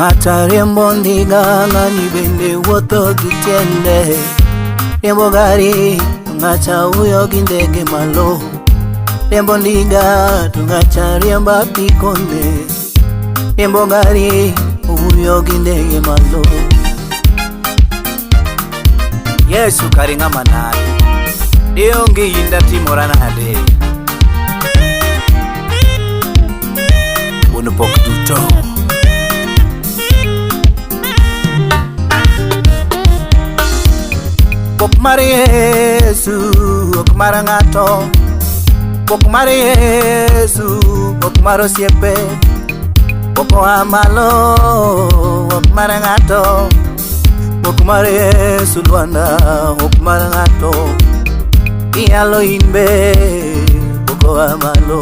Ng'ata riembo ndiga, ng'ani bende wuotho gi tiende. Riembo gari, ng'acha huyo gi ndege malo. Riembo ndiga, to ng'acha riembo apikone. Riembo gari, huyo gi ndege malo. Yesu kare ng'ama nade? Dionge inda timora nade? Wuon pok duto. Pok mar Yesu ok mar ng'ato. Pok mar Yesu ok mar osiepe. Pok oa malo ok mar ng'ato. Pok mar Yesu Lwanda ok mar ng'ato. Iyalo in be pok oa malo.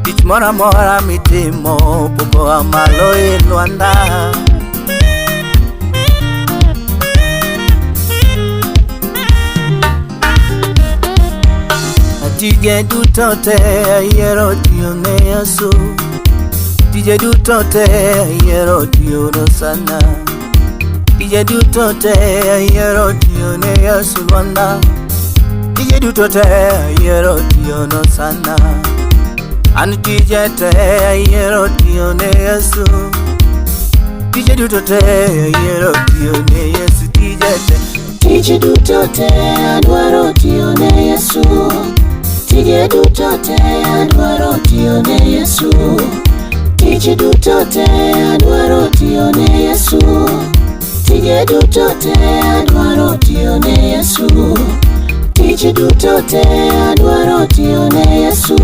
Tich moro amora mitimo pok oa malo e Lwanda. Tije duto te ayiero tiyo ne Yesu. Tije duto te ayiero tiyo no sana. Tije duto te ayiero tiyo ne Yesu Lwanda. Tije duto te ayiero tiyo no sana. An tije te ayiero tiyo ne Yesu. Tije duto te ayiero tiyo ne Yesu. Tije te. Tije duto te adwaro tiyo ne Yesu. Tije duto te adwaro tiyo ne Yesu. Tije duto te adwaro tiyo ne Yesu. Tije duto te adwaro tiyo ne Yesu. Tije duto te adwaro tiyo ne Yesu.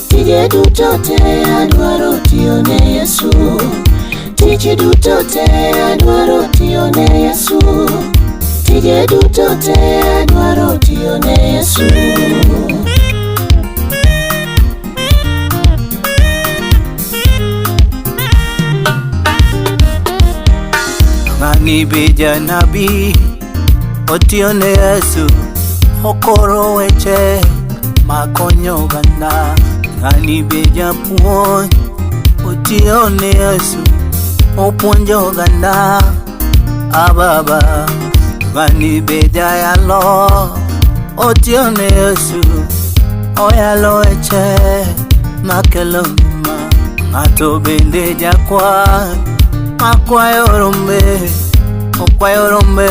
Tije duto te adwaro tiyo ne Yesu. Tije duto te adwaro tiyo ne Yesu. Tije duto te adwaro tiyo ne Yesu. Ng'ani be janabi otiyo ne Yesu okoro weche makonyo oganda. Ng'ani be japuonj otiyo ne Yesu opuonjo oganda. Ababa ng'ani be jayalo otiyo ne Yesu oyalo weche makelo ngima. Ng'ato bende jakwath makwayo rombe okwayo rombe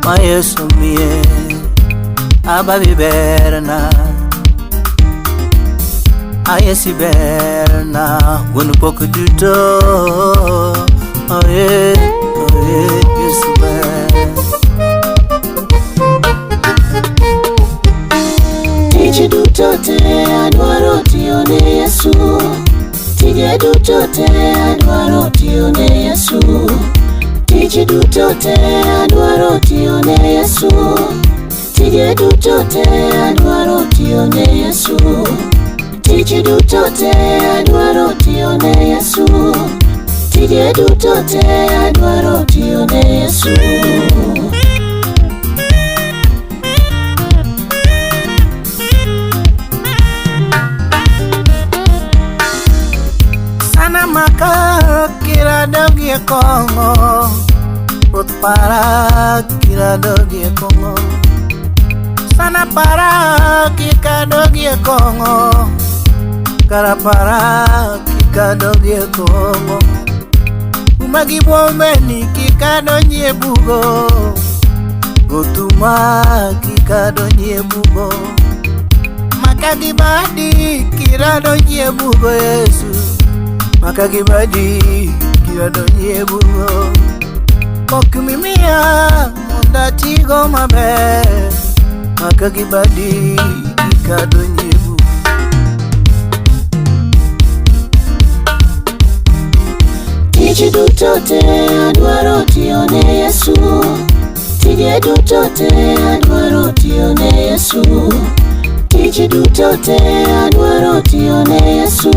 ma Yesu miye. Ababi berna Ayesi berna wuon pok duto oye oye Yesu ber. Tije duto te adwaro tiyo ne Yesu. Tije duto te adwaro tiyo ne Yesu. Tije duto te adwaro tiyo ne Yesu. Tije duto te adwaro tiyo ne Yesu. Tije duto te adwaro tiyo ne Yesu. Tije duto te adwaro tiyo ne Yesu. Sana maka kiradogie kong'o Ruoth para kiradogie kong'o. Sana para kikadogie kong'o. Kara para kikadogie kong'o. Uma gi bwombeni kikadonjie bugo. Ruoth uma kikadonjie bugo. Maka gi badi kiradonjie bugo Yesu. Maka gi badi kiradonjie bugo. Pok mimiya mondo atigo maber. Maka gi badi kikadonjie bugo. Tije duto te adwaro tiyo ne Yesu. Tije duto te adwaro tiyo ne Yesu. Tije duto te adwaro tiyo ne Yesu.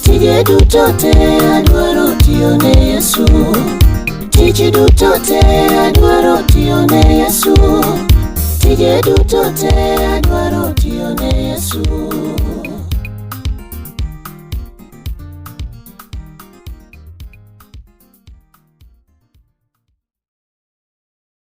Tije duto te adwaro tiyo ne Yesu. Tije duto te adwaro tiyo ne Yesu. Tije duto te adwaro tiyo ne Yesu.